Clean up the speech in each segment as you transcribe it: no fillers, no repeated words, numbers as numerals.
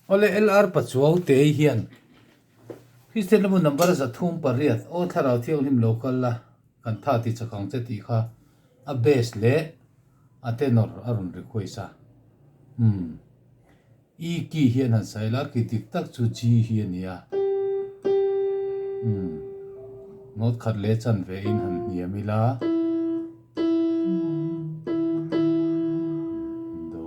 Awle LR Pachuau te hian Kristian lamah number 308 Aw Thlarau Thianghlim lo kal la kan tha ti chak ang che tih kha a bass leh a tenor a rawn request a. Umm. E key hian han sawi la ki dik tak chu G hi a ni a. Umm. Note khat leh chanve in han hniam ila. Do.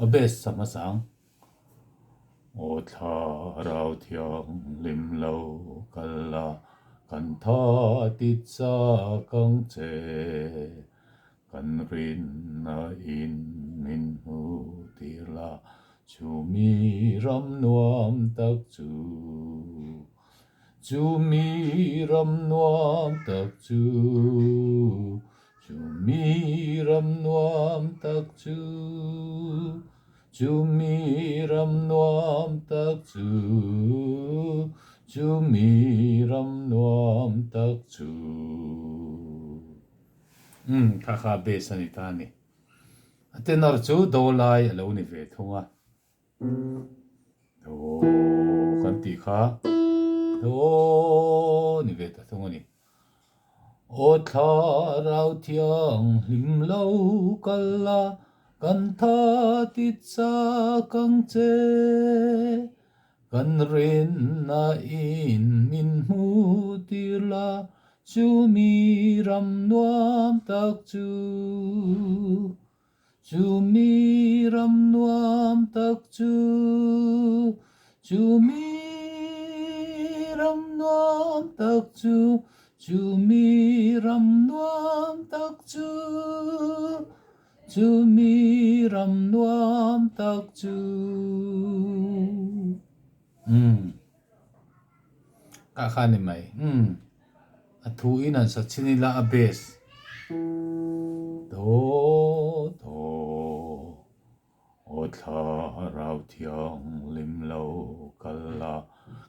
A bass sa hmasa ang. Aw Thlarau Thianghlim lo kal la, kan tha ti chak ang che. Kan rinna in min hmu tir la, chumi ram nuam tak chu. Chumi ram nuam tak chu. Chumi ram nuam tak chu. Chumi ram nuam tak chu, chumi ram nuam tak chu. Umm, kha kha bass a ni ta a ni. A tenor chu do lai a lo ni ve thung a. Do kan tih kha do ni ve ta thung a ni. Aw Thlarau Thianghlim lo kal la, kan tha ti chak ang che. Kan rinna in min hmu tir la, chumi ram nuam tak chu. Chumi ram nuam tak chu, chumi ram nuam tak chu, chumi ram nuam tak chu, chumi ram nuam tak chu. Umm. Kah kha ni mai. Umm. A thu in an sa chin ila a bass. Do do. Aw Thlarau Thianghlim lo kal la,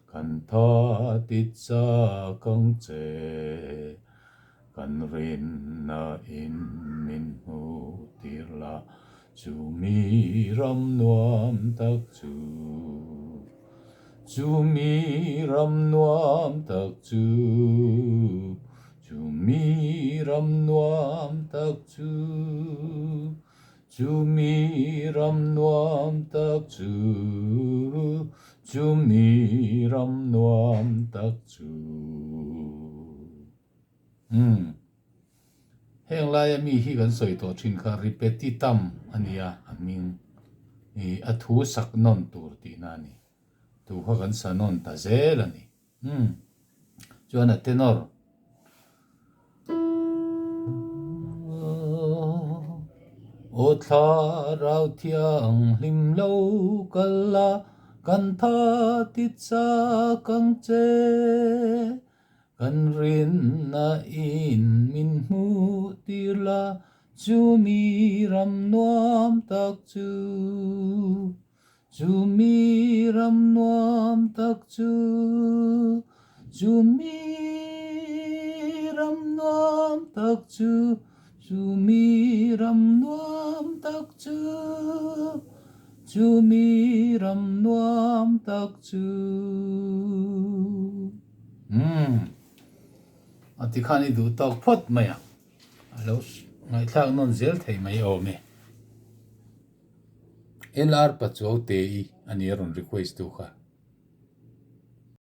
kan tha ti chak ang che. Kan rinna in min hmu tir la, chumi ram nuam tak chu. Chumi ram nuam tak chu, chumi ram nuam tak chu, chumi ram nuam tak chu, chumi ram nuam tak chu. Umm. Heng laia mi hi kan sawi tawh thin kha repetitum a nia a hming i a thu sak nawn tur tihna a ni. Thu kha kan sa nawn ta zel a ni. Umm. Chuan a tenor. Aw Thlarau Thianghlim lo kal la, kan tha ti chak ang che. Kan rinna in min hmuh tir la, chumi ram nuam tak chu, chumi ram nuam tak chu, chumi ram nuam tak chu, chumi ram nuam tak chu, chumi ram nuam tak chu. Umm. A ti khan i duh tawk phawt mai a. A lo ngaihthlak nawn zel thei mai awm e. LR Pachuau te i a ni a rawn request tu kha.